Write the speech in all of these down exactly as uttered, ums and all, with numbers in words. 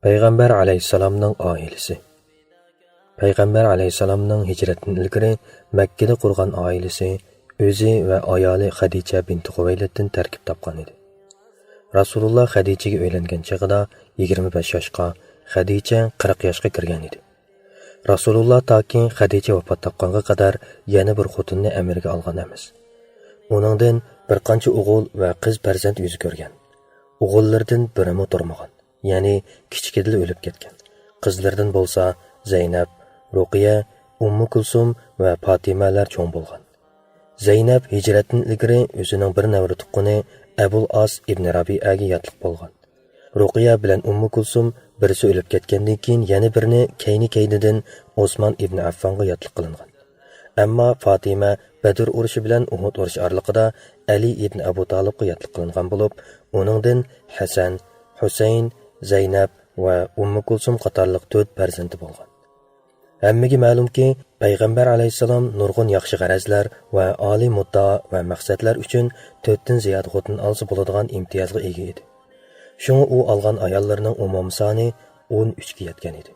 پەيغەمبەر ئەلەيھىسسالامنىڭ ئائىلىسى. پەيغەمبەر ئەلەيھىسسالامنىڭ ھىجرەتتىن ئىلگىرى مەككىدە قۇرغان ئائىلىسى ئۆزى ۋە ئايالى خەدىچە بىنتى خۇۋەيلىدتىن تەركىب تاپقان ئىدى. رەسۇلۇللا خەدىچىگە ئۆيلەنگەن چېغىدا يىگىرمە بەش ياشقا، خەدىچە قىرىق ياشقا كىرگەن ئىدى. رەسۇلۇللا تاكى خەدىچە ۋاپات تاپقانغا قەدەر يەنە بىر خوتۇننى ئەمرىگە ئالغان ئەمەس. ئۇنىڭدىن بىر قانچە ئوغۇل ۋە قىز پەرزەنت يۈز كۆرگەن. ئوغۇللىرىدىن بىرىمۇ تۇرمىغان. يەنى كىچىكىدىلا ئۆلۈپ كەتكەن. قىزلىرىدىن بولسا زەينەپ، رۇقىيە، ئۇممۇ كۇلسۇم ۋە پاتىمەلەر چوڭ بولغان. زەينەپ ھىجرەتتىن ئىلگىرى ئۆزىنىڭ بىر نەۋرە تۇغقىنى ئەبۇل ئاس ئىبنى رەبىئەگە ياتلىق بولغان. رۇقىيە بىلەن ئۇممۇ كۇلسۇم بىرسى ئۆلۈپ كەتكەندىن كېيىن يەنە بىرىنى كەينى-كەينىدىن ئوسمان ئىبنى ئەففانغا ياتلىق قىلىنغان. ئەمما فاتىمە بەدر ئۇرۇشى بىلەن ئۇھۇد ئۇرۇشى ئارىلىقىدا ئەلى ئىبنى ئەبۇ تالىپقا ياتلىق قىلىنغان بولۇپ، ئۇنىڭدىن ھەسەن، ھۈسەيىن، زەينەپ ۋە ئۇممۇ كۇلسۇم قاتارلىق تۆت پەرزەنتى بولغان. ھەممىگە مەلۇمكى، پەيغەمبەر ئەلەيھىسسالام نۇرغۇن ياخشى غەرەزلەر ۋە ئالىي مۇددىئا ۋە مەقسەتلەر ئۈچۈن تۆتتىن زىيادە خوتۇن ئالسا بولىدىغان ئىمتىيازغا ئىگە ئىدى. شۇڭا ئۇ ئالغان ئاياللىرىنىڭ ئومۇمىي سانى ئون ئۈچكە يەتكەن ئىدى.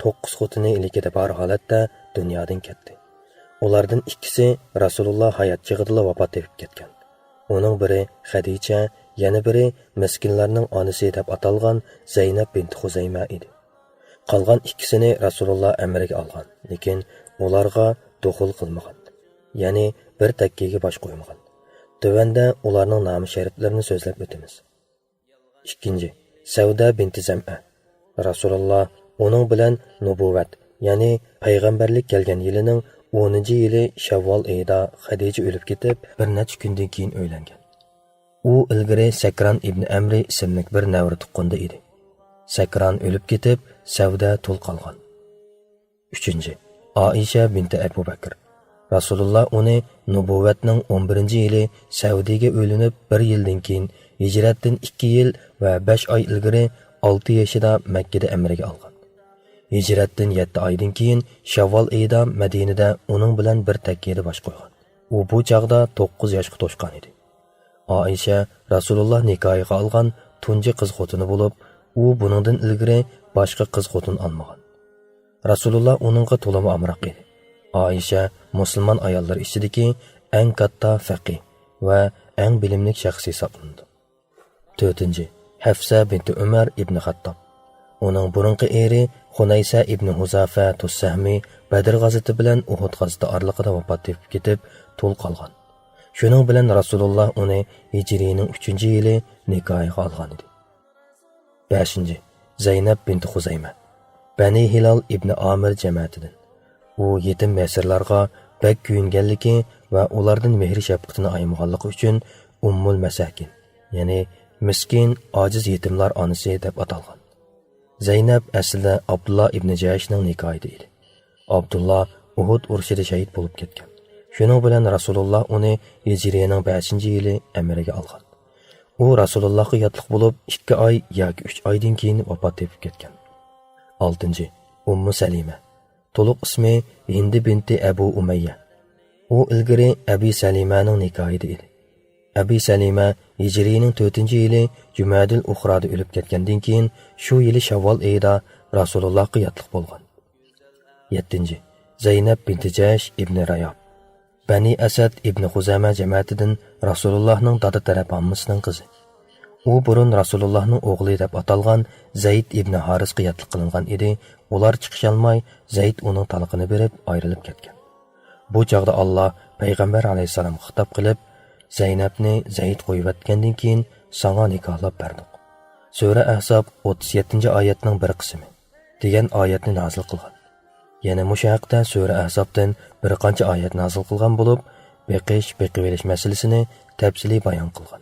توققۇز خوتۇنى ئىلكىدە بار ھالەتتە دۇنيادىن كەتتى. ئۇلاردىن ئىككىسى رەسۇلۇللا ھايات چېغىدىلا ۋاپات تېپىپ كەتكەن. ئۇنىڭ بىرى خەدىچە، يەنە بىرى مىسكىنلارنىڭ ئانىسى دەپ ئاتالغان زەينەپ بىنتى خۇزەيمە ئىدى. قالغان ئىككىسىنى رەسۇلۇللا ئەمرىگە ئالغان، لېكىن ئۇلارغا دۇخۇل قىلمىغان. يەنى بىر تەككىگە باش قويمىغان. تۆۋەندە ئۇلارنىڭ نامى شەرىپلىرىنى سۆزلەپ ئۆتىمىز. ئىككىنچى، سەۋدە بىنتى زەمئە. رەسۇلۇللا ئۇنىڭ بىلەن نۇبۇۋۋەت، يەنى پەيغەمبەرلىك كەلگەن يىلىنىڭ ئونىنچى يىلى شەۋۋال ئېيىدا خەدىچە ئۆلۈپ كېتىپ، بىر نەچچە كۈندىن كېيىن ئۆيلەنگەن. ئۇ ئىلگىرى سەكران ئىبنى ئەمرى ئىسىملىك بىر نەۋرە تۇغقىنىدا ئىدى. سەكران ئۆلۈپ كېتىپ، سەۋدە تۇل قالغان. ئۈچىنچى، ئائىشە بىنتى ئەبۇ بەكر. رەسۇلۇللا ئۇنى نۇبۇۋۋەتنىڭ ئون بىرىنچى يىلى سەئدىگە ئۆيلىنىپ، بىر يىلدىن كېيىن، ھىجرەتتىن ئىككى يىل ۋە بەش ئاي ئىلگىرى ئالتە يېشىدا مەككىدە ئەمرىگە ئالغان. ھىجرەتتىن يەتتە ئايدىن كېيىن شەۋۋال ئېيىدا مەدىنىدە ئۇنىڭ بىلەن بىر تەككىدە باش قويغان. ئۇ بۇ چاغدا توققۇز ياشقا توشقان ئىدى. ئائىشە رەسۇلۇللا نىكاھىغا ئالغان تۇنجى قىز خوتۇنى بولۇپ، ئۇ بۇنىڭدىن ئىلگىرى باشقا قىز خوتۇن ئالمىغان. رەسۇلۇللا ئۇنىڭغا تولىمۇ ئامراق ئىدى. ئائىشە مۇسۇلمان ئاياللىرى ئىچىدىكى ئەڭ كاتتا فەقىھ ۋە ئەڭ بىلىملىك شەخس ھېسابلىنىدۇ. تۆتىنچى، ھەفسە بىنتى ئۆمەر ئىبنى خەتتاب. ئۇنىڭ بۇرۇنقى ئېرى خۇنەيسە ئىبنى ھۇزافە تۇسسەھمى بەدر غازىتى بىلەن ئۇھۇد غازىتى ئارىلىقىدا ۋاپات تېپىپ كېتىپ، تۇل قالغان. شۇنىڭ بىلەن رەسۇلۇللا ئۇنى ھىجرىينىڭ ئۈچىنچى يىلى نىكاھىغا ئالغان ئىدى. بەشىنچى، زەينەپ بىنتى خۇزەيمە. بەنى ھىلال ئىبنى ئامىر جەمەتىدىن. ئۇ يېتىم يەسىرلارغا بەك كۆيۈنگەنلىكى ۋە ئۇلاردىن مېھرى شەپقىتىنى ئايىمىغانلىقى ئۈچۈن ئۇممۇل مەساكىن، يەنى مىسكىن، ئاجىز يېتىملار ئانىسى دەپ ئاتالغان. زەينەپ ئەسلىدە ئابدۇللا ئىبنى جەھشنىڭ نىكاھىدا ئىدى. ئابدۇللا ئۇھۇد ئۇرۇشىدا شەھىت بولۇپ كەتكەن. شۇنىڭ بىلەن رەسۇلۇللا ئۇنى ھىجرىيەنىڭ بەشىنچى يىلى ئەمرىگە ئالغان. ئۇ رەسۇلۇللاغا ياتلىق بولۇپ، ئىككى ئاي ياكى ئۈچ ئايدىن كېيىن ۋاپات تېپىپ كەتكەن. ئالتىنچى، ئۇممۇ سەلىمە. تولۇق ئىسمى ھىندى بىنتى ئەبۇ ئۇمەييە. ئۇ ئىلگىرى ئەبى سەلىمەنىڭ نىكاھىدا ئىدى. ئەبى سەلىمە ھىجرىينىڭ تۆتىنچى يىلى جۈمەدىل ئۇخرادا ئۆلۈپ كەتكەندىن كېيىن، شۇ يىلى شەۋۋال ئېيىدا رەسۇلۇللاغا ياتلىق بولغان. يەتتىنچى، زەينەپ بىنتى جەش ئىبنى راياب. بەنى ئەسەد ئىبنى خۇزەمە جەمەتىدىن رەسۇلۇللاھنىڭ دادا تەرەپ ھاممىسىنىڭ قىزى. ئۇ بۇرۇن رەسۇلۇللاھنىڭ ئوغلى دەپ ئاتالغان زەيد ئىبنى ھارىسقا ياتلىق قىلىنغان ئىدى، ئۇلار چىقىشالماي، زەيد ئۇنىڭ تالىقىنى بېرىپ ئايرىلىپ كەتكەن. بۇ چاغدا ئاللا پەيغەمبەر ئەلەيھىسسالامغا خىتاب قىلىپ، زەينەپنى زەيد قويۇۋەتكەندىن كېيىن ساڭا نىكاھلاپ بەردۇق. سۈرە ئەھزاب ئوتتۇز يەتتىنچى ئايەتنىڭ بىر قىسمى دېگەن ئايەتنى نازىل قىلغان. يەنە مۇشۇ ھەقتە سۈرە ئەھزابتىن بىر قانچە ئايەت نازىل قىلغان بولۇپ، بېقىش، بېقىۋېلىش مەسىلىسىنى تەپسىلىي بايان قىلغان.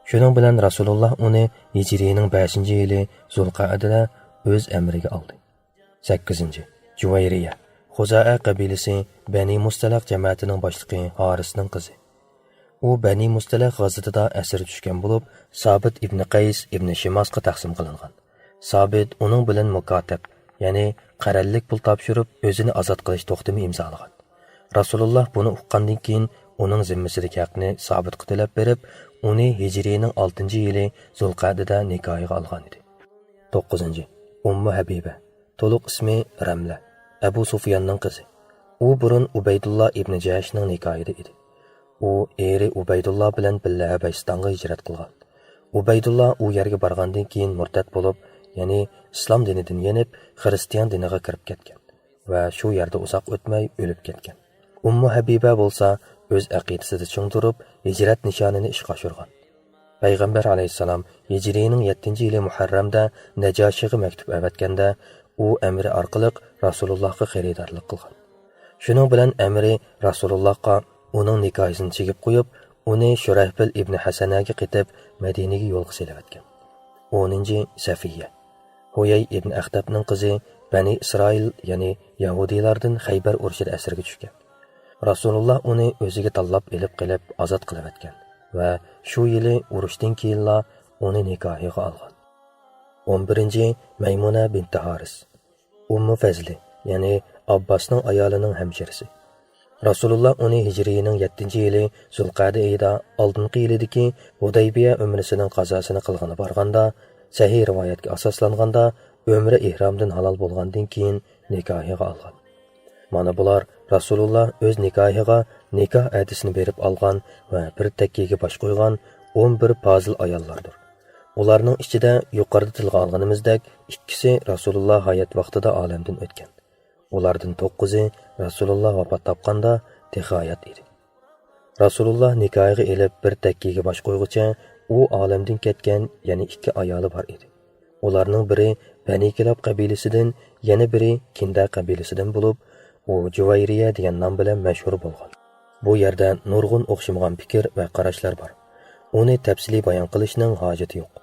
شۇنىڭ بىلەن رەسۇلۇللا ئۇنى ھىجرىينىڭ بەشىنچى يىلى زۇلقەئىدىدە ئۆز ئەمرىگە ئالدى. سەككىزىنچى، جۇۋەيرىيە، خۇزائە قەبىلىسى بەنى مۇستەلەق جەمەتىنىڭ باشلىقى ھارىسنىڭ قىزى. ئۇ بەنى مۇستەلەق غازىتىدا ئەسىر چۈشكەن بولۇپ، سابىت ئىبنى قەيس ئىبنى شىماسقا تەقسىم قىلىنغان. سابىت ئۇنىڭ بىلەن مۇكاتەب، يەنى قەرەللىك پۇل تاپشۇرۇپ، ئۆزىنى ئازاد قىلىش توختىمى ئىمزالىغان. رەسۇلۇللا بۇنى ئۇققاندىن كېيىن، ئۇنىڭ زىممىسىدىكى ھەقنى سابىتقا تۆلەپ بېرىپ، ئۇنى ھىجرىينىڭ ئالتىنچى يىلى زۇلقەئىدىدە نىكاھىغا ئالغان ئىدى. توققۇزىنچى، ئۇممۇ ھەبىبە، تولۇق ئىسمى رەملە، ئەبۇ سۇفياننىڭ قىزى. ئۇ بۇرۇن ئۇبەيدۇللا ئىبنى جەھشنىڭ نىكاھىدا ئىدى. ئۇ ئېرى ئۇبەيدۇللا بىلەن بىللە ھەبەشىستانغا ھىجرەت قىلغان. ئۇبەيدۇللا ئۇ يەرگە بارغاندىن كېيىن مۇرتەت بولۇپ، يەنى ئىسلام دىنىدىن يېنىپ، خىرىستىيان دىنىغا كىرىپ كەتكەن ۋە شۇ يەردە ئۇزاق ئۆتمەي ئۆلۈپ كەتكەن. ئۇممۇ ھەبىبە بولسا ئۆز ئەقىدىسىدە چىڭ تۇرۇپ، ھىجرەت نىشانىنى ئىشقا ئاشۇرغان. پەيغەمبەر ئەلەيھىسسالام ھىجرىينىڭ يەتتىنچى يىلى مۇھەررەمدە نەجاشىغا مەكتۇپ ئەۋەتكەندە، ئۇ ئەمرى ئارقىلىق رەسۇلۇللاھقا خېرىدارلىق قىلغان. شۇنىڭ بىلەن ئەمرى رەسۇلۇللاھقا ئۇنىڭ نىكاھىسىنى چىگىپ قويۇپ، ئۇنى شۇرەھبىل ئىبنى ھەسەنەگە قېتىپ، مەدىنىگە يولغا سېلىۋەتكەن. ئونىنچى، سەفىيە. ھۇيەي ئىبن ئەختەبنىڭ قىزى، بەنى ئىسرائىل، يەنى يەھۇدىيلاردىن خەيبەر ئۇرۇشىدا ئەسىرگە چۈشكەن. رەسۇلۇللا ئۇنى ئۆزىگە تاللاپ ئېلىپ قېلىپ ئازاد قىلىۋەتكەن ۋە شۇ يىلى ئۇرۇشتىن كېيىنلا ئۇنى نىكاھىغا ئالغان. ئون بىرىنچى، مەيمۇنە بىنتى ھارىس. ئۇممۇ فەزلى، يەنى ئابباسنىڭ ئايالىنىڭ ھەمشىرىسى. رەسۇلۇللا ئۇنى ھىجرىينىڭ يەتتىنچى يىلى زۇلقەدە ئېيىدا ئالدىنقى يىلىدىكى ھۇدەيبىيە ئۆمرىسىنىڭ قازاسىنى قىلغىلى بارغاندا، سەھىھ رىۋايەتكە ئاساسلانغاندا، ئۆمرە ئېھرامدىن ھالال بولغاندىن كېيىن نىكاھىغا ئالغان. مانا بۇلار رەسۇلۇللا ئۆز نىكاھىغا نىكاھ ئەدىسىنى بېرىپ ئالغان ۋە بىر تەككىگە باش قويغان ئون بىر پازىل ئاياللاردۇر. ئۇلارنىڭ ئىچىدە يۇقىرىدا تىلغا ئالغىنىمىزدەك ئىككىسى رەسۇلۇللا ھايات ۋاقتىدا ئالەمدىن ئۆتكەن. ئۇلاردىن توققۇزى رەسۇلۇللا ۋاپات تاپقاندا تېخى ھايات ئىدى. رەسۇلۇللا نىكاھىغا ئېلىپ بىر تەككىگە باش قويغۇچە ئۇ ئالەمدىن كەتكەن يەنە ئىككى ئايالى بار ئىدى. ئۇلارنىڭ بىرى بەنى كىلاب قەبىلىسىدىن، يەنە بىرى كىندە قەبىلىسىدىن بولۇپ، ئۇ جۇۋەيرىيە دېگەن نام بىلەن مەشھۇر بولغان. بۇ يەردە نۇرغۇن ئوخشىمىغان پىكىر ۋە قاراشلار بار. ئۇنى تەپسىلىي بايان قىلىشنىڭ ھاجىتى يوق.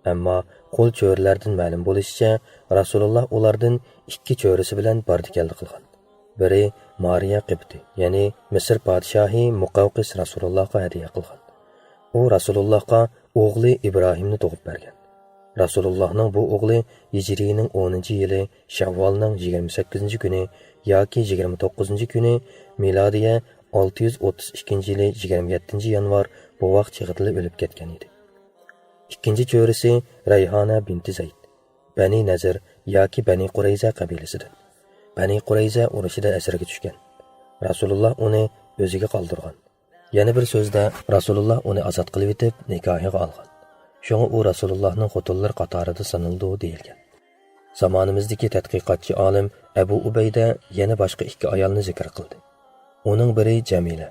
ئەمما قۇل چۆرىلەردىن مەلۇم بولۇشىچە، رەسۇلۇللا ئۇلاردىن ئىككى چۆرىسى بىلەن باردى-كەلدى قىلغان. بىرى مارىيە قىبتى، يەنى مىسىر پادىشاھى مۇقەۋقىس رەسۇلۇللاغا ھەدىيە قىلغان. ئۇ رەسۇلۇللاغا ئوغلى ئىبراھىمنى تۇغۇپ بەرگەن. رەسۇلۇللاھنىڭ بۇ ئوغلى ھىجرىينىڭ ئونىنچى يىلى شەۋۋالنىڭ يىگىرمە سەككىزىنچى كۈنى ياكى يىگىرمە توققۇزىنچى كۈنى، مىلادىيە ئالتە يۈز ئوتتۇز ئىككىنچى يىلى يىگىرمە يەتتىنچى يانۋار بوۋاق چېغىدىلا ئۆلۈپ كەتكەن ئىدى. ئىككىنچى چۆرىسى رەيھانە بىنتى زەيد، بەنى نەزىر ياكى بەنى قۇرەيزە قەبىلىسىدىن. بەنى قۇرەيزە ئۇرۇشىدا ئەسىرگە چۈشكەن. رەسۇلۇللا ئۇنى ئۆزىگە قالدۇرغان. يەنە بىر سۆزدە، رەسۇلۇللا ئۇنى ئازاد قىلىۋېتىپ، نىكاھىغا ئالغان. شۇڭا ئۇ رەسۇلۇللاھنىڭ خوتۇنلىرى قاتارىدا سانىلىدۇ دېيىلگەن. زامانىمىزدىكى تەتقىقاتچى ئالىم ئەبۇ ئۇبەيدە يەنە باشقا ئىككى ئايالنى زىكىر قىلدى. ئۇنىڭ بىرى جەمىلە،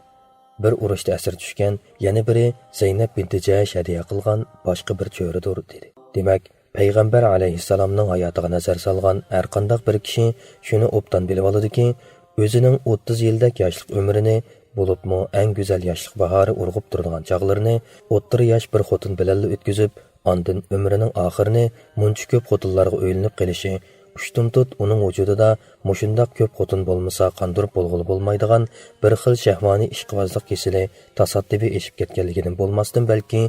بىر ئۇرۇشتا ئەسىر چۈشكەن، يەنە بىرى زەينەپ بىنتى جەھش ھەدىيە قىلغان باشقا بىر چۆرىدۇر، دېدى. دېمەك، پەيغەمبەر ئەلەيھىسسالامنىڭ ھاياتىغا نەزەر سالغان ھەرقانداق بىر كىشى شۇنى ئوبدان بىلىۋالىدۇكى، ئۆزىنىڭ ئوتتۇز يىلدەك ياشلىق ئۆمرىنى، بولۇپمۇ ئەڭ گۈزەل ياشلىق باھارى ئۇرغۇپ تۇرىدىغان چاغلىرىنى ئوتتۇرا ياش بىر خوتۇن بىلەنلا ئۆتكۈزۈپ، ئاندىن ئۆمرىنىڭ ئاخىرىنى مۇنچە كۆپ خوتۇنلارغا ئۆيلىنىپ قېلىشى، ئۇشتۇمتۇت ئۇنىڭ ۋۇجۇدىدا مۇشۇنداق كۆپ خوتۇن بولمىسا قاندۇرۇپ بولغىلى بولمايدىغان بىر خىل شەھۋانىي ئىشقىۋازلىق كېسىلى تاسادىپىي ئېشىپ كەتكەنلىكىدىن بولماستىن، بەلكى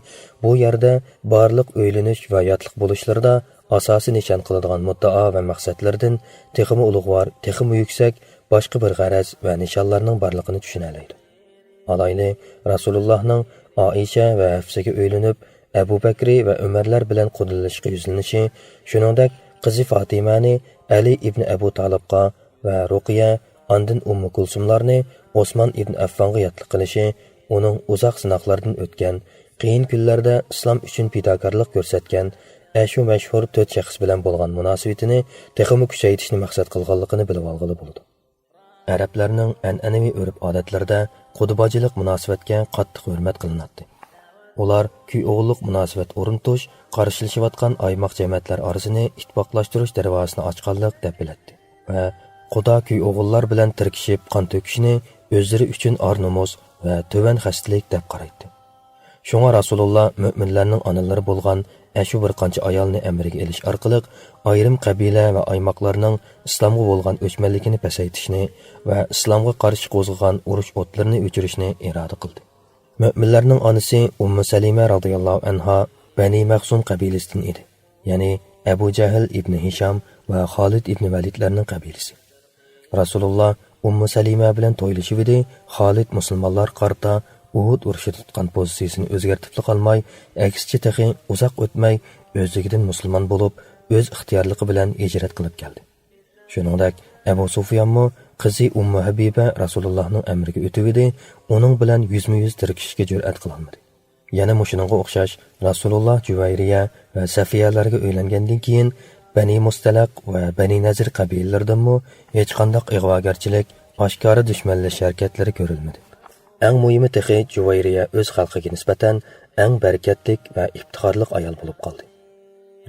بۇ يەردە بارلىق ئۆيلىنىش ۋە ياتلىق بولۇشلىرىدا ئاساسىي نىشان قىلىدىغان مۇددىئا ۋە مەقسەتلىرىدىن تېخىمۇ ئۇلۇغۋار، تېخىمۇ يۈكسەك باشقا بىر غەرەز ۋە نىشانلارنىڭ بارلىقىنى چۈشىنەلەيدۇ. ئالايلى، رەسۇلۇللاھنىڭ ئائىشە ۋە ھەفسىگە ئۆيلىنىپ، ئەبۇ بەكرى ۋە ئۆمەرلەر بىلەن قۇدىلىشىشقا يۈزلىنىشى، شۇنىڭدەك قىزى فاتىمەنى ئەلى ئىبنى ئەبۇ تالىپقا ۋە رۇقىيە، ئاندىن ئۇممۇ كۇلسۇملارنى ئوسمان ئىبنى ئەففانغا ياتلىق قىلىشى، ئۇنىڭ ئۇزاق سىناقلاردىن ئۆتكەن، قىيىن كۈنلەردە ئىسلام ئۈچۈن پىداكارلىق كۆرسەتكەن ئەشۇ مەشھۇر تۆت شەخس بىلەن بولغان مۇناسىۋىتىنى تېخىمۇ كۈچەيتىشنى مەقسەت قىلغانلىقىنى بىلىۋالغىلى بولىدۇ. ئەرەبلەرنىڭ ئەنئەنىۋى ئۆرپ-ئادەتلىرىدە قۇدا باجىلىق مۇناسىۋەتكە قاتتىق ھۆرمەت قىلىناتتى. ئۇلار كۈي-ئوغۇللۇق مۇناسىۋەت ئورنىتىش، قارشىلىشىۋاتقان ئايماق جەمەتلەر ئارىسىنى ئىتتىپاقلاشتۇرۇش دەرۋازىسىنى ئاچقانلىق دەپ بىلەتتى ۋە قۇدا كۈي-ئوغۇللار بىلەن تىركىشىپ قان تۆكۈشنى ئۆزلىرى ئۈچۈن ئار-نومۇس ۋە تۆۋەن خەستىلىك دەپ قارايتتى. شۇڭا رەسۇلۇللا مۆمىنلەرنىڭ ئانىلىرى بولغان ئەشۇ بىر قانچە ئايالنى ئەمرىگە ئېلىش ئارقىلىق، ئايرىم قەبىلە ۋە ئايماقلارنىڭ ئىسلامغا بولغان ئۆچمەنلىكىنى پەسەيتىشنى ۋە ئىسلامغا قارشى قوزغىغان ئۇرۇش ئوتلىرىنى ئۆچۈرۈشنى ئىرادە قىلدى. مۆمىنلەرنىڭ ئانىسى ئۇممۇ سەلىمە رازىياللاھۇ ئەنھا بەنى مەخزۇم قەبىلىسىدىن ئىدى، يەنى ئەبۇ جەھىل ئىبنى ھىشام ۋە خالىد ئىبنى ۋەلىدلەرنىڭ قەبىلىسى. رەسۇلۇللا ئۇممۇ سەلىمە بىلەن تويلىشىۋىدى، خالىد مۇسۇلمانلارغا قارىتا ئۇھۇد ئۇرۇشىدا تۇتقان پوزىتسىيىسىنى ئۆزگەرتىپلا قالماي، ئەكسىچە تېخى ئۇزاق ئۆتمەي ئۆزلۈكىدىن مۇسۇلمان بولۇپ، ئۆز ئىختىيارلىقى بىلەن ھىجرەت قىلىپ كەلدى. شۇنىڭدەك ئەبۇ سۇفيانمۇ قىزى ئۇممۇ ھەبىبە رەسۇلۇللاھنىڭ ئەمرىگە ئۆتۈۋىدى، ئۇنىڭ بىلەن يۈزمۇ يۈز تىركىشىشكە جۈرئەت قىلالمىدى. يەنە مۇشۇنىڭغا ئوخشاش رەسۇلۇللا جۇۋەيرىيە ۋە سەفىيەلەرگە ئۆيلەنگەندىن كېيىن بەنى مۇستەلەق ۋە بەنى نەزىر قەبىلىلىرىدىنمۇ ھېچقانداق ئىغۋاگەرچىلىك، ئاشكارا دۈشمەنلىشىش ھەرىكەتلىرى كۆرۈلمىدى. ئەڭ مۇھىمى تېخى جۇۋەيرىيە ئۆز خەلقىگە نىسبەتەن ئەڭ بەرىكەتلىك ۋە ئىپتىخارلىق ئايال بولۇپ قالدى.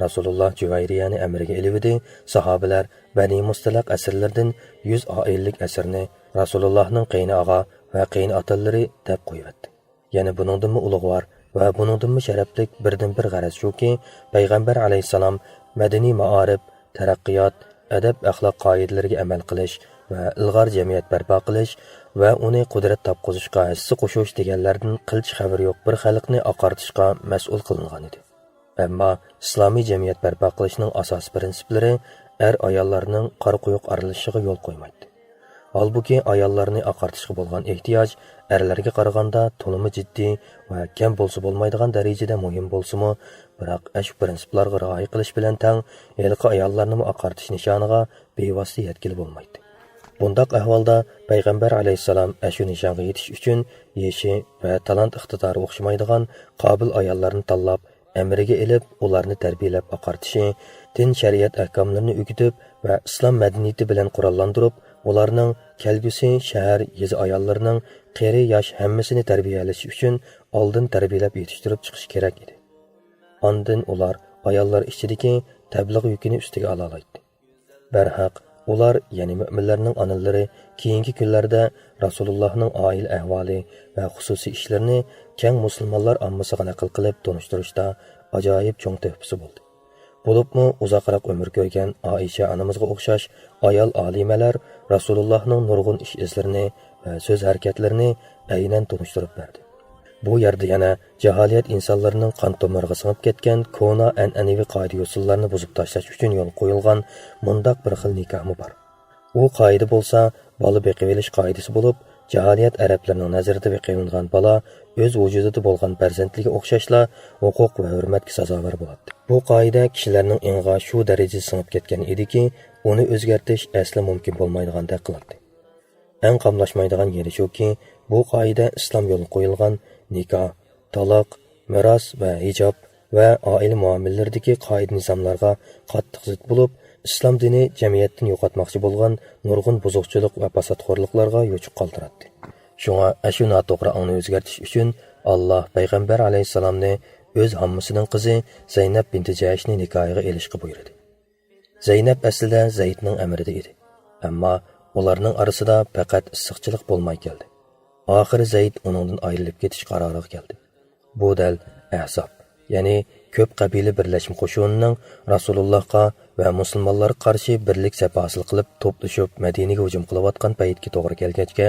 رەسۇلۇللا جۇۋەيرىيەنى ئەمرىگە ئېلىۋىدى، ساھابىلەر بەنى مۇستەلەق ئەسىرلىرىدىن يۈز ئائىلىلىك ئەسىرنى رەسۇلۇللاھنىڭ قېيىنئاغا ۋە قېيىنئاتىلىرى دەپ قويۇۋەتتى. يەنە بۇنىڭدىنمۇ ئۇلۇغۋار ۋە بۇنىڭدىنمۇ شەرەپلىك بىردىنبىر غەرەز شۇكى، پەيغەمبەر ئەلەيھىسسالام مەدەنىي مائارىپ، تەرەققىيات، ئەدەپ-ئەخلاق قائىدىلىرىگە ئەمەل قىلىش ۋە ئىلغار جەمئىيەت بەرپا قىلىش ۋە ئۇنى قۇدرەت تاپقۇزۇشقا ھەسسە قوشۇش دېگەنلەردىن قىلچە خەۋىرى يوق بىر خەلقنى ئاقارتىشقا مەسئۇل قىلىنغان ئىدى. ئەمما ئىسلامىي جەمئىيەت بەرپا قىلىشنىڭ ئاساسىي پىرىنسىپلىرى ئەر-ئاياللارنىڭ قارا-قويۇق ئارىلىشىشىغا يول قويمايتتى. ھالبۇكى، ئاياللارنى ئاقارتىشقا بولغان ئېھتىياج ئەرلەرگە قارىغاندا تولىمۇ جىددىي ۋە كەم بولسا بولمايدىغان دەرىجىدە مۇھىم بولسىمۇ، بىراق ئاشۇ پىرىنسىپلارغا رىئايە قىلىش بىلەن تەڭ ھېلىقى ئاياللارنىمۇ ئاقارتىش نىشانىغا بىۋاسىتە يەتكىلى بولمايتتى. بۇنداق ئەھۋالدا پەيغەمبەر ئەلەيھىسسالام ئاشۇ نىشانغا يېتىش ئۈچۈن يېشى ۋە تالانت ئىقتىدارى ئوخشىمايدىغان قابىل ئاياللارنى تاللاپ، ئەمرىگە ئېلىپ، ئۇلارنى تەربىيەلەپ ئاقارتىشى، دىن شەرىئەت ئەھكاملىرىنى ئۆگىتىپ ۋە ئىسلام مەدەنىيىتى بىلەن قوراللاندۇرۇپ، ئۇلارنىڭ كەلگۈسى شەھەر، يېزا ئاياللىرىنىڭ قېرى ياش ھەممىسىنى تەربىيەلىشى ئۈچۈن ئالدىن تەربىيەلەپ يېتىشتۈرۈپ چىقىش كېرەك ئىدى. ئاندىن ئۇلار ئاياللار ئىچىدىكى تەبلىغ يۈكىنى ئۈستىگە ئالالايتتى. بەرھەق، ئۇلار، يەنى مۆمىنلەرنىڭ ئانىلىرى، كېيىنكى كۈنلەردە رەسۇلۇللاھنىڭ ئائىلە ئەھۋالى ۋە خۇسۇسىي ئىشلىرىنى كەڭ مۇسۇلمانلار ئاممىسىغا نەقىل قىلىپ تونۇشتۇرۇشتا ئاجايىپ چوڭ تۆھپىسى بولدى. بولۇپمۇ ئۇزاقراق ئۆمۈر كۆرگەن ئائىشە ئانىمىزغا ئوخشاش ئايال ئالىمەلەر رەسۇلۇللاھنىڭ نۇرغۇن ئىش-ئىزلىرىنى ۋە سۆز-ھەرىكەتلىرىنى ئەينەن تونۇشتۇرۇپ بەردى. بۇ يەردە يەنە جاھىلىيەت ئىنسانلىرىنىڭ قان تومۇرىغا سىڭىپ كەتكەن كونا ئەنئەنىۋى قائىدە-يوسۇنلارنى بۇزۇپ تاشلاش ئۈچۈن يولغا قويۇلغان مۇنداق بىر خىل نىكاھمۇ بار. ئۇ قائىدە بولسا، بالا بېقىۋېلىش قائىدىسى بولۇپ، جاھىلىيەت ئەرەبلىرىنىڭ نەزىرىدە بېقىۋېلىنغان بالا ئۆز ۋۇجۇدىدا بولغان پەرزەنتلىكى ئوخشاشلا ھوقۇق ۋە ھۆرمەتكە سازاۋەر بولاتتى. بۇ قائىدە كىشىلەرنىڭ ئېڭىغا شۇ دەرىجىدە سىڭىپ كەتكەن ئىدىكى، ئۇنى ئۆزگەرتىش ئەسلا مۇمكىن بولمايدىغاندەك قىلاتتى. ئەڭ قاملاشمايدىغان يېرى شۇكى، بۇ قائىدە ئىسلام يولىغا قويۇلغان نىكاھ، تالاق، مىراس ۋە ھىجاب ۋە ئائىلە مۇئامىلىلىرىدىكى قائىدە-نىزاملارغا قاتتىق زىت بولۇپ، ئىسلام دىنى جەمئىيەتتىن يوقاتماقچى بولغان نۇرغۇن بۇزۇقچىلىق ۋە پاساتخورلۇقلارغا يوچۇق قالدۇراتتى. شۇڭا ئاشۇ ناتوغرا ئاڭنى ئۆزگەرتىش ئۈچۈن، ئاللا پەيغەمبەر ئەلەيھىسسالامنى ئۆز ھاممىسىنىڭ قىزى زەينەپ بىنتى جەھشنى نىكاھىغا ئېلىشقا بۇيرۇدى. زەينەپ ئەسلىدە زەيدنىڭ ئەمرىدە ئىدى. ئەمما ئۇلارنىڭ ئارىسىدا پەقەت ئىسسىقچىلىق بولماي كەلدى. ئاخىرى زەيد ئۇنىڭدىن ئايرىلىپ كېتىش قارارىغا كەلدى. بۇ دەل ئەھزاب، يەنى كۆپ قەبىلە بىرلەشمە قوشۇنىنىڭ رەسۇلۇللاھقا ۋە مۇسۇلمانلارغا قارشى بىرلىك سەپ ھاسىل قىلىپ توپلىشىپ مەدىنىگە ھۇجۇم قىلىۋاتقان پەيتكە توغرا كەلگەچكە،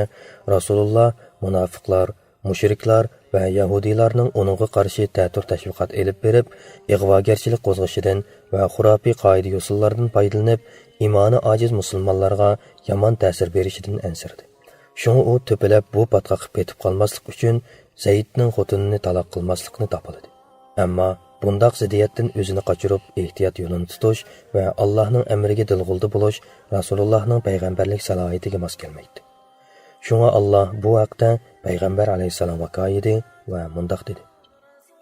رەسۇلۇللا مۇناپىقلار، مۇشرىكلار ۋە يەھۇدىيلارنىڭ ئۇنىڭغا قارشى تەتۈر تەشۋىقات ئېلىپ بېرىپ، ئىغۋاگەرچىلىك قوزغىشىدىن ۋە خۇراپىي قائىدە-يوسۇنلاردىن پايدىلىنىپ، ئىمانى ئاجىز مۇسۇلمانلارغا يامان تەسىر بېرىشىدىن ئەنسىرىدى. شۇڭا ئۇ تۆپىلەپ بۇ پاتقاققا پېتىپ قالماسلىق ئۈچۈن، زەيدنىڭ خوتۇنىنى تالاق قىلماسلىقنى داپىلىدى. ئەمما بۇنداق زىددىيەتتىن ئۆزىنى قاچۇرۇپ، ئېھتىيات يولىنى تۇتۇش ۋە ئاللاھنىڭ ئەمرىگە دىلغۇلدا بولۇش رەسۇلۇللاھنىڭ پەيغەمبەرلىك سالاھىيىتىگە ماس كەلمەيتتى. شۇڭا ئاللا بۇ ھەقتە پەيغەمبەر ئەلەيھىسسالامغا كايىدى ۋە مۇنداق دېدى: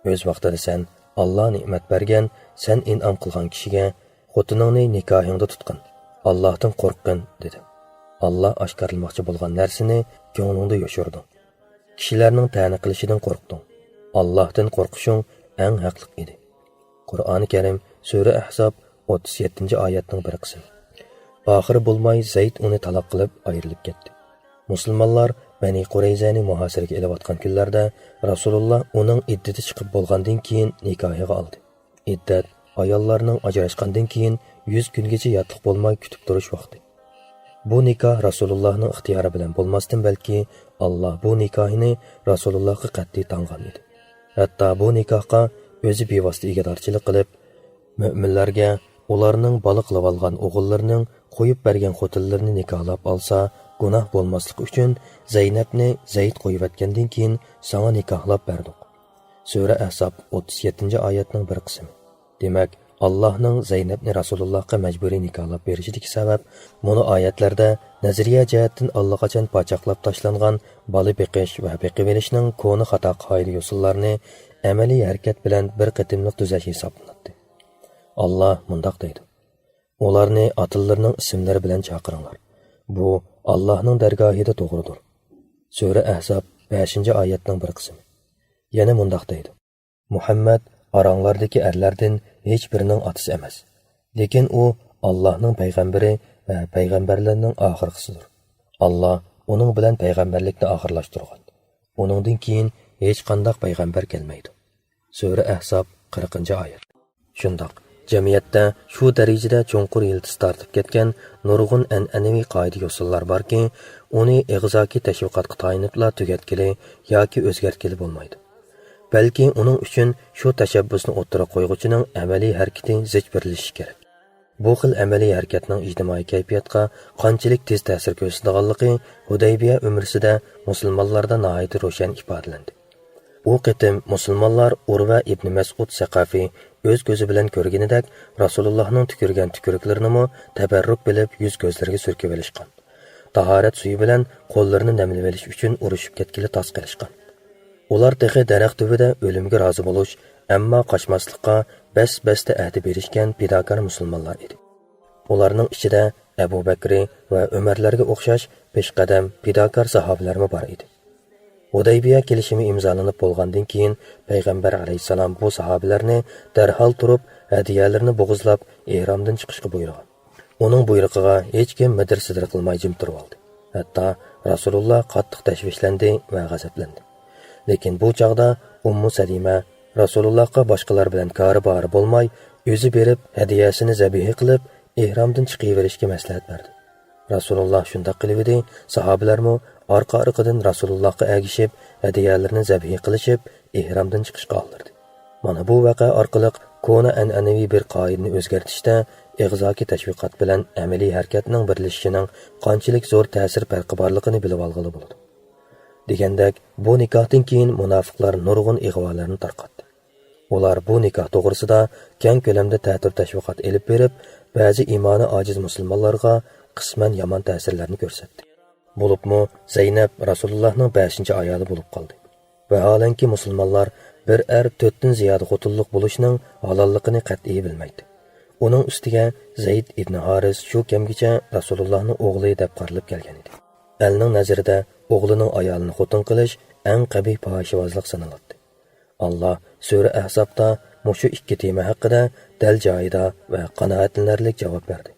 «ئۆز ۋاقتىدا سەن ئاللا نېمەت بەرگەن، سەن ئىنئام قىلغان كىشىگە خوتۇنۇڭنى نىكاھىڭدا تۇتقىن، ئاللاھتىن قورققىن» دېدى. ئاللا ئاشكارىلىماقچى بولغان نەرسىنى كۆڭلۈڭدە يوشۇردۇڭ. كىشىلەرنىڭ تەنە قىلىشىدىن قورقتۇڭ. ئاللاھتىن قورقۇشۇڭ ئەڭ ھەقلىق ئىدى. قۇرئانى كەرىم، سۈرە ئەھزاب، ئوتتۇز يەتتىنچى ئايەتنىڭ بىر قىسمى. ئاخىرى بولماي زەيد ئۇنى تالاق قىلىپ ئايرىلىپ كەتتى. مۇسۇلمانلار بەنى قۇرەيزەنى مۇھاسىرىگە ئېلىۋاتقان كۈنلەردە رەسۇلۇللا ئۇنىڭ ئىددىتى چىقىپ بولغاندىن كېيىن نىكاھىغا ئالدى. ئىددەت ئاياللارنىڭ ئاجراشقاندىن كېيىن يۈز كۈنگىچە ياتلىق بولماي كۈتۈپ تۇرۇش ۋاقتى. بۇ نىكاھ رەسۇلۇللاھنىڭ ئىختىيارى بىلەن بولماستىن، بەلكى ئاللا بۇ نىكاھىنى رەسۇلۇللاھقا قەتئىي تاڭغان ئىدى. ھەتتا بۇ نىكاھقا ئۆزى بىۋاسىتە ئىگىدارچىلىق قىلىپ، مۆمىنلەرگە ئۇلارنىڭ بالا قىلىۋالغان ئوغۇللىرىنىڭ قويۇپ بەرگەن خوتۇنلىرىنى نىكاھلاپ ئالسا، گۇناھ بولماسلىقى ئۈچۈن زەينەپنى زەيد قويۇۋەتكەندىن كېيىن ساڭا نىكاھلاپ بەردۇق. سۈرە ئەھزاب، ئوتتۇز يەتتىنچى ئايەتنىڭ بىر قىسمى. دېمەك، ئاللاھنىڭ زەينەپنى رەسۇلۇللاھقا مەجبۇرىي نىكاھلاپ بېرىشىدىكى سەۋەب مۇنۇ ئايەتلەردە نەزەرىيە جەھەتتىن ئاللىقاچان پاچاقلاپ تاشلانغان بالا بېقىش ۋە بېقىۋېلىشنىڭ كونا خاتا قائىدە-يوسۇنلارنى ئەمەلىي ھەرىكەت بىلەن بىر قېتىملىق تۈزەش ھېسابلىناتتى. ئاللاھ مۇنداق دەيدۇ: «ئۇلارنى ئاتىلىرىنىڭ ئىسىملىرى بىلەن چاقىرىڭلار.» بۇ ئاللاھنىڭ دەرگاھىدا توغرىدۇر. سۈرە ئەھزاب، بەشىنچى ئايەتنىڭ بىر قىسمى. يەنە مۇنداق دەيدۇ: «مۇھەممەد ئاراڭلاردىكى ئەرلەردىن ھېچ بىرىنىڭ ئاتىسى ئەمەس، لېكىن ئۇ ئاللاھنىڭ پەيغەمبىرى ۋە پەيغەمبەرلەرنىڭ ئاخىرقىسىدۇر. ئاللاھ ئۇنىڭ بىلەن پەيغەمبەرلىكنى ئاخىرلاشتۇرغان. ئۇنىڭدىن كېيىن ھېچقانداق پەيغەمبەر كەلمەيدۇ.» سۈرە ئەھزاب، قىرىقىنچى ئايەت. شۇنداق، جەمئىيەتتە شۇ دەرىجىدە چوڭقۇر يىلتىز تارتىپ كەتكەن نۇرغۇن ئەنئەنىۋى قائىدە-يوسۇنلار باركى، ئۇنى ئېغىزاكى تەشۋىقاتقا تايىنىپلا تۈگەتكىلى ياكى ئۆزگەرتكىلى بولمايدۇ. بەلكى ئۇنىڭ ئۈچۈن شۇ تەشەببۇسنى ئوتتۇرىغا قويغۇچىنىڭ ئەمەلىي ھەرىكىتى زىچ بىرلىشىشى كېرەك. بۇ خىل ئەمەلىي ھەرىكەتنىڭ ئىجتىمائىي كەيپىياتقا قانچىلىك تېز تەسىر كۆرسىتىدىغانلىقى ھۇدەيبىيە ئۈمرىسىدە مۇسۇلمانلاردا ناھايىتى روشەن ئىپادىلەندى. ئۇ قېتىم مۇسۇلمانلار ئۇرۋە ئىبنى مەسئۇد سەقەفى ئۆز كۆزى بىلەن كۆرگىنىدەك رەسۇلۇللاھنىڭ تۈكۈرگەن تۈكۈرۈكلىرىنىمۇ تەبەررۇك بىلىپ يۈز كۆزلىرىگە سۈركىۋېلىشقان. تاھارەت سۈيى بىلەن قوللىرىنى نەملىۋېلىش ئۈچۈن ئۇرۇشۇپ كەتكىلى تاس قېلىشقان. ئۇلار تېخى دەرەخ تۈۋىدە ئۆلۈمگە رازى بولۇش، ئەمما قاچماسلىققا بەس-بەستە ئەھدە بېرىشكەن پىداكار مۇسۇلمانلار ئىدى. ئۇلارنىڭ ئىچىدە ئەبۇ بەكرى ۋە ئۆمەرلەرگە ئوخشاش پېشقەدەم پىداكار ساھابىلەرمۇ بار ئىدى. ھۇدەيبىيە كېلىشىمى ئىمزالىنىپ بولغاندىن كېيىن، پەيغەمبەر ئەلەيھىسسالام بۇ ساھابىلەرنى دەرھال تۇرۇپ، ھەدىيەلىرىنى بوغۇزلاپ، ئېھرامدىن چىقىشقا بۇيرۇغان. ئۇنىڭ بۇيرۇقىغا ھېچكىم مىدىر-سىدىر قىلماي جىم تۇرۇۋالدى. ھەتتا رەسۇلۇللا قاتتىق تەشۋىشلەندى ۋە غەزەپلەندى. لېكىن بۇ چاغدا ئۇممۇ سەلىمە رەسۇلۇللاھقا باشقىلار بىلەن كارى-بارى بولماي، ئۆزى بېرىپ، ھەدىيەسىنى زەبىھە قىلىپ، ئېھرامدىن چىقىۋېرىشكە مەسلىھەت بەردى. رەسۇلۇللا شۇنداق قىلىۋىدى، ساھابىلەرمۇ ئارقا-ئارقىدىن رەسۇلۇللاھقا ئەگىشىپ، ھەدىيەلىرىنى زەبىھە قىلىشىپ، ئېھرامدىن چىقىشقا ئالدىردى. مانا بۇ ۋەقە ئارقىلىق كونا ئەنئەنىۋى بىر قائىدىنى ئۆزگەرتىشتە ئېغىزاكى تەشۋىقات بىلەن ئەمەلىي ھەرىكەتنىڭ بىرلىشىشىنىڭ قانچىلىك زور تەسىر پەرقى بارلىقىنى بىلىۋالغىلى بولىدۇ. دېگەندەك، بۇ نىكاھتىن كېيىن مۇناپىقلار نۇرغۇن ئىغۋالارنى تارقاتتى. ئۇلار بۇ نىكاھ توغرىسىدا كەڭ كۆلەمدە تەتۈر تەشۋىقات ئېلىپ بېرىپ، بەزى ئىمانى ئاجىز مۇسۇلمانلارغا قىسمەن يامان تەسىرلەرنى كۆرسەتتى. بولۇپمۇ زەينەپ رەسۇلۇللاھنىڭ بەشىنچى ئايالى بولۇپ قالدى. ۋەھالەنكى، مۇسۇلمانلار بىر ئەر تۆتتىن زىيادە خوتۇنلۇق بولۇشنىڭ ھالاللىقىنى قەتئىي بىلمەيتتى. ئۇنىڭ ئۈستىگە زەيد ئىبنى ھارىس شۇ كەمگىچە رەسۇلۇللاھنىڭ ئوغلى دەپ قارىلىپ كەلگەن ئىدى. ئەلنىڭ نەزىرىدە ئوغلىنىڭ ئايالىنى خوتۇن قىلىش ئەڭ قەبىھ پاھىشىۋازلىق سانىلاتتى. ئاللا سۈرە ئەھزابتا مۇشۇ ئىككى تېما ھەققىدە دەل جايىدا ۋە قانائەتلىنەرلىك جاۋاب بەردى.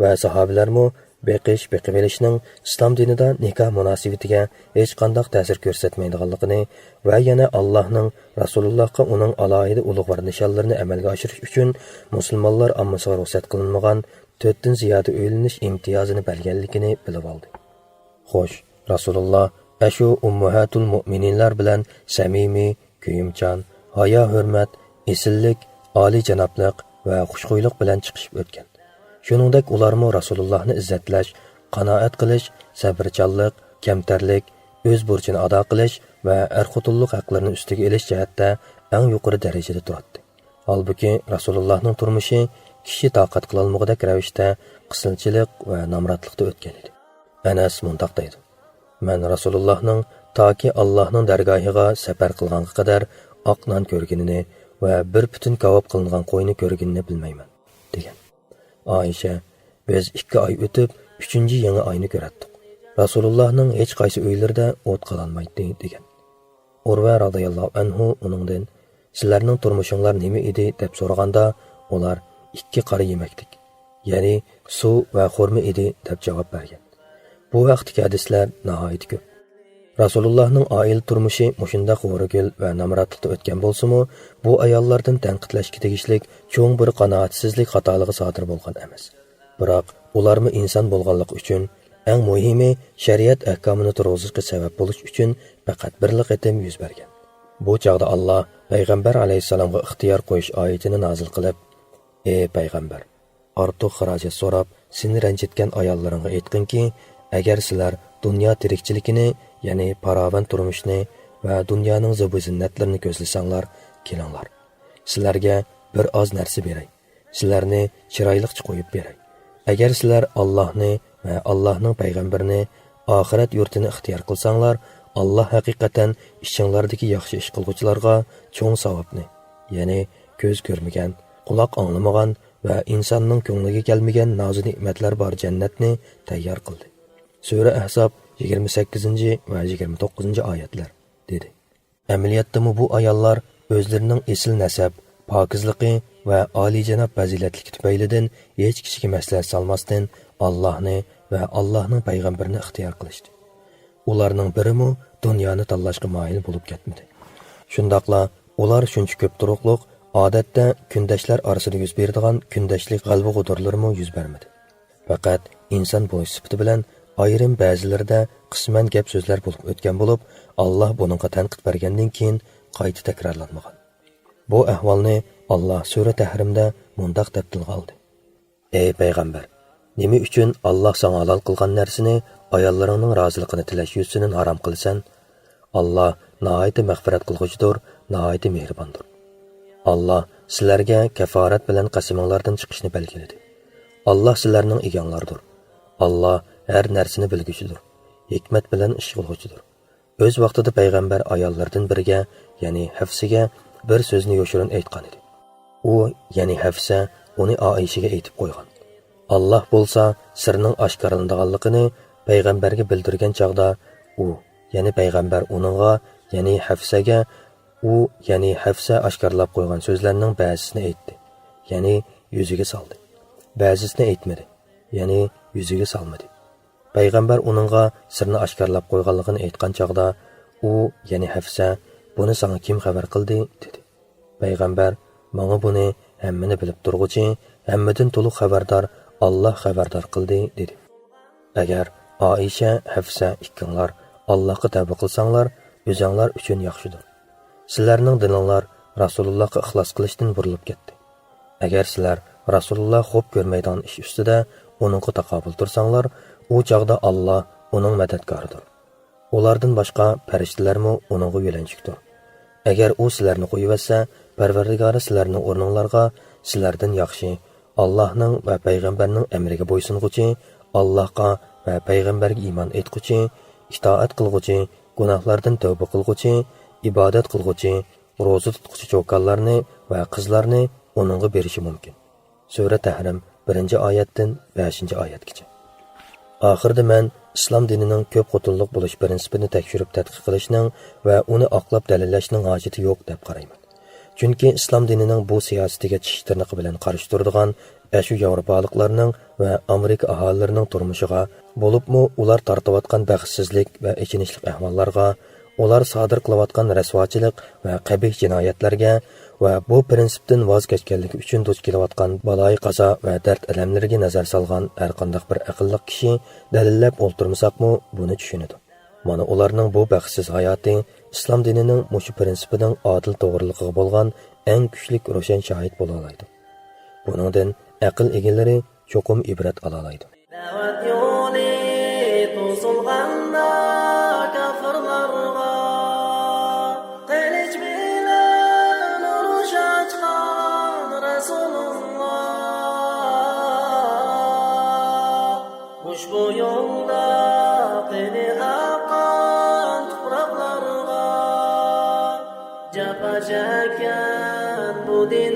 ۋە ساھابىلەرمۇ بېقىش، بېقىۋېلىشنىڭ ئىسلام دىنىدا نىكاھ مۇناسىۋىتىگە ھېچقانداق تەسىر كۆرسەتمەيدىغانلىقىنى ۋە يەنە ئاللاھنىڭ رەسۇلۇللاھقا ئۇنىڭ ئالاھىدە ئۇلۇغۋار نىشانلىرىنى ئەمەلگە ئاشۇرۇش ئۈچۈن مۇسۇلمانلار ئاممىسىغا رۇخسەت قىلىنمىغان تۆتتىن زىيادە ئۆيلىنىش ئىمتىيازىنى بەرگەنلىكىنى بىلىۋالدى. خوش، رەسۇلۇللا ئەشۇ ئۇممۇھاتۇل مۇئمىنىنلار بىلەن سەمىمىي، كۆيۈمچان، ھايا-ھۆرمەت، ئېسىللىك، ئالىيجانابلىق ۋە خۇشخۇيلۇق بىلەن چىقىشىپ ئۆتكەن. شۇنىڭدەك ئۇلارمۇ رەسۇلۇللاھنى ئىززەتلەش، قانائەت قىلىش، سەۋرچانلىق، كەمتەرلىك، ئۆز بۇرچىنى ئادا قىلىش ۋە ئەر-خوتۇنلۇق ھەقلىرىنى ئۈستىگە ئېلىش جەھەتتە ئەڭ يۇقىرى دەرىجىدە تۇراتتى. ھالبۇكى، رەسۇلۇللاھنىڭ تۇرمۇشى كىشى تاقەت قىلالمىغۇدەك رەۋىشتە قىسىنچىلىق ۋە نامراتلىقتا ئۆتكەن ئىدى. ئەنەس مۇنداق دەيدۇ: مەن رەسۇلۇللاھنىڭ تاكى ئاللاھنىڭ دەرگاھىغا سەپەر قىلغانغا قەدەر ئاق نان كۆرگىنىنى ۋە بىر پۈتۈن كاۋاپ قىلىنغان قوينى كۆرگىنىنى بىلمەيمەن، دېگەن. ئائىشە: بىز ئىككى ئاي ئۆتۈپ، ئۈچىنچى يېڭى ئاينى كۆرەتتۇق. رەسۇلۇللاھنىڭ ھېچقايسى ئۆيلىرىدە ئوت قالالمايتتى، دېگەن. ئۇرۋە رازىياللاھۇ ئەنھۇ ئۇنىڭدىن: سىلەرنىڭ تۇرمۇشۇڭلار نېمە ئىدى؟ دەپ سورىغاندا، ئۇلار: ئىككى قارا يېمەكلىك، يەنى سۇ ۋە خورما ئىدى، دەپ جاۋاب بەرگەن. بۇ ھەقتىكى ھەدىسلەر ناھايىتى كۆپ. رەسۇلۇللاھنىڭ ئائىلە تۇرمۇشى مۇشۇنداق غورىگىل ۋە نامراتلىقتا ئۆتكەن بولسىمۇ، بۇ ئاياللاردىن تەنقىدلەشكە تېگىشلىك چوڭ بىر قانائەتسىزلىك خاتالىقى سادىر بولغان ئەمەس. بىراق، ئۇلارمۇ ئىنسان بولغانلىقى ئۈچۈن، ئەڭ مۇھىمى، شەرىئەت ئەھكامىنى تۇرغۇزۇشقا سەۋەب بولۇش ئۈچۈن پەقەت بىرلا قېتىم يۈز بەرگەن. بۇ چاغدا ئاللا پەيغەمبەر ئەلەيھىسسالامغا ئىختىيار قويۇش ئايىتىنى نازىل قىلىپ: ئى پەيغەمبەر، ئارتۇق خىراجەت سوراپ، سېنى رەنجىتكەن ئاياللىرىڭغا ئېيتقىنكى، ئەگەر سىلەر دۇنيا تىرىكچىلىكىنى، يەنى پاراۋان تۇرمۇشنى ۋە دۇنيانىڭ زىبۇ-زىننەتلىرىنى كۆزلىسەڭلار، كېلىڭلار، سىلەرگە بىر ئاز نەرسە بېرەي. سىلەرنى چىرايلىقچە قويۇپ بېرەي. ئەگەر سىلەر ئاللاھنى ۋە ئاللاھنىڭ پەيغەمبىرىنى، ئاخىرەت يۇرتىنى ئىختىيار قىلساڭلار، ئاللاھ ھەقىقەتەن ئىچىڭلاردىكى ياخشى ئىش قىلغۇچىلارغا چوڭ ساۋابنى، يەنى كۆز كۆرمىگەن، قۇلاق ئاڭلىمىغان ۋە ئىنساننىڭ كۆڭلىگە كەلمىگەن نازۇ نېمەتلەر بار جەننەتنى تەييار قىلدى. سۈرە ئەھزاب، يىگىرمە سەككىزىنچى ۋە يىگىرمە توققۇزىنچى ئايەتلەر، دېدى. ئەمەلىيەتتىمۇ بۇ ئاياللار ئۆزلىرىنىڭ ئېسىل نەسەب، پاكىزلىقى ۋە ئالىيجاناب پەزىلەتلىكى تۈپەيلىدىن ھېچ كىشىگە مەسلىھەت سالماستىن، ئاللاھنى ۋە ئاللاھنىڭ پەيغەمبىرىنى ئىختىيار قىلىشتى. ئۇلارنىڭ بىرىمۇ دۇنيانى تاللاشقا مايىل بولۇپ كەتمىدى. شۇنداقلا ئۇلار شۇنچە كۆپ تۇرۇقلۇق، ئادەتتە كۈندەشلەر ئارىسىدا يۈز بېرىدىغان كۈندەشلىك غەلۋە-غۇدۇرلىرىمۇ يۈز بەرمىدى. پەقەت ئىنسان بولۇش سۈپىتى بىلەن ئايرىم بەزىلىرىدە قىسمەن گەپ-سۆزلەر بولۇپ ئۆتكەن بولۇپ، ئاللاھ بۇنىڭغا تەنقىد بەرگەندىن كېيىن قايتا تەكرارلانمىغان. بۇ ئەھۋالنى ئاللاھ سۈرە تەھرىمدە مۇنداق دەپ تىلغا ئالدى: ئەي پەيغەمبەر، نېمە ئۈچۈن ئاللاھ ساڭا ھالال قىلغان نەرسىنى ئاياللىرىڭنىڭ رازىلىقىنى تىلەش يۈزىسىدىن ھارام قىلىسەن؟ ئاللاھ ناھايىتى مەغپىرەت قىلغۇچىدۇر، ناھايىتى مېھرىباندۇر. ئاللاھ سىلەرگە كەففارەت بىلەن قەسىمىڭلاردىن چىقىشنى بەلگىلىدى. ئاللاھ سىلەرنىڭ ئىگەڭلاردۇر. ئاللاھ ھەر نەرسىنى بىلگۈچىدۇر، ھېكمەت بىلەن ئىش قىلغۇچىدۇر. ئۆز ۋاقتىدا پەيغەمبەر ئاياللىرىدىن بىرىگە، يەنى ھەفسىگە بىر سۆزنى يوشۇرۇن ئېيتقان ئىدى. ئۇ، يەنى ھەفسە، ئۇنى ئائىشىگە ئېيتىپ قويغان. ئاللاھ بولسا سىرنىڭ ئاشكارىلىنىدىغانلىقىنى پەيغەمبەرگە بىلدۈرگەن چاغدا، ئۇ، يەنى پەيغەمبەر ئۇنىڭغا، يەنى ھەفسەگە، ئۇ، يەنى ھەفسە ئاشكارىلاپ قويغان سۆزلەرنىڭ بەزىسىنى ئېيتتى، يەنى يۈزىگە سالدى. بەزىسىنى ئېيتمىدى، يەنى يۈزىگە سالمىدى. پەيغەمبەر ئۇنىڭغا سىرنى ئاشكارىلاپ قويغانلىقىنى ئېيتقان چاغدا، ئۇ، يەنى ھەفسە، بۇنى ساڭا كىم خەۋەر قىلدى؟ دېدى. پەيغەمبەر، ماڭا بۇنى ھەممىنى بىلىپ تۇرغۇچى، ھەممىدىن تولۇق خەۋەردار ئاللاھ خەۋەردار قىلدى، دېدى. ئەگەر ئائىشە، ھەفسە ئىككىڭلار ئاللاھقا تەۋبە قىلساڭلار، ئۆزۈڭلار ئۈچۈن ياخشىدۇر. سىلەرنىڭ دىلىڭلار رەسۇلۇللاھقا ئىخلاس قىلىشتىن بۇرۇلۇپ كەتتى. ئەگەر سىلەر رەسۇلۇللا خوپ كۆرمەيدىغان ئىش ئۈستىدە ئۇنىڭغا تاقابىل تۇرساڭلار، ئۇ چاغدا ئاللاھ ئۇنىڭ مەدەتكارىدۇر. ئۇلاردىن باشقا پەرىشتىلەرمۇ ئۇنىڭغا يۆلەنچۈكتۇر. ئەگەر ئۇ سىلەرنى قويۇۋەتسە، پەرۋەردىگارى سىلەرنىڭ ئورنۇڭلارغا سىلەردىن ياخشى، ئاللاھنىڭ ۋە پەيغەمبەرنىڭ ئەمرىگە بويسۇنغۇچى، ئاللاھقا ۋە پەيغەمبەرگە ئىمان ئېيتقۇچى، ئىتائەت قىلغۇچى، گۇناھلاردىن تەۋبە قىلغۇچى، ئىبادەت قىلغۇچى، روزا تۇتقۇچى چوكانلارنى ۋە قىزلارنى ئۇنىڭغا بېرىشى مۇمكىن. سۈرە تەھرىم، بىرىنچى ئايەتتىن بەشىنچى ئايەتكىچە. ئاخىرىدا مەن ئىسلام دىنىنىڭ كۆپ خوتۇنلۇق بولۇش پىرىنسىپىنى تەكشۈرۈپ تەتقىق قىلىشنىڭ ۋە ئۇنى ئاقلاپ دەلىللەشنىڭ ھاجىتى يوق دەپ قارايمەن. چۈنكى ئىسلام دىنىنىڭ بۇ سىياسىتىگە چىش تىرنىقى بىلەن قارشى تۇرىدىغان ئەشۇ ياۋروپالىقلارنىڭ ۋە ئامېرىكا ئاھالىلىرىنىڭ تۇرمۇشىغا، بولۇپمۇ ئۇلار تارتىۋاتقان بەختسىزلىك ۋە ئېچىنىشلىق ئەھۋاللارغا، ئۇلار سادىر قىلىۋاتقان رەسۋاچىلىق ۋە قەبىھ جىنايەتلەرگە ۋە بۇ پىرىنسىپتىن ۋاز كەچكەنلىكى ئۈچۈن دۇچ كېلىۋاتقان بالايىقازا ۋە دەرد-ئەلەملىرىگە نەزەر سالغان ھەرقانداق بىر ئەقىللىق كىشى دەلىللەپ ئولتۇرمىساقمۇ بۇنى چۈشىنىدۇ. مانا ئۇلارنىڭ بۇ بەختسىز ھاياتى ئىسلام دىنىنىڭ مۇشۇ پىرىنسىپىنىڭ ئادىل توغرىلىقىغا بولغان ئەڭ كۈچلۈك روشەن شاھىت بولالايدۇ. بۇنىڭدىن ئەقىل ئىگىلىرى چوقۇم ئىبرەت ئالالايدۇ. دەۋەت يولى توسۇلغاندا كاپىرلارغا، قىلىچ بىلەن ئۇرۇش ئاچقان رەسۇلۇللا. ئۇشبۇ يولدا قېنى ئاققان تۇپراقلارغا، جاپا چەككەن بۇ دىن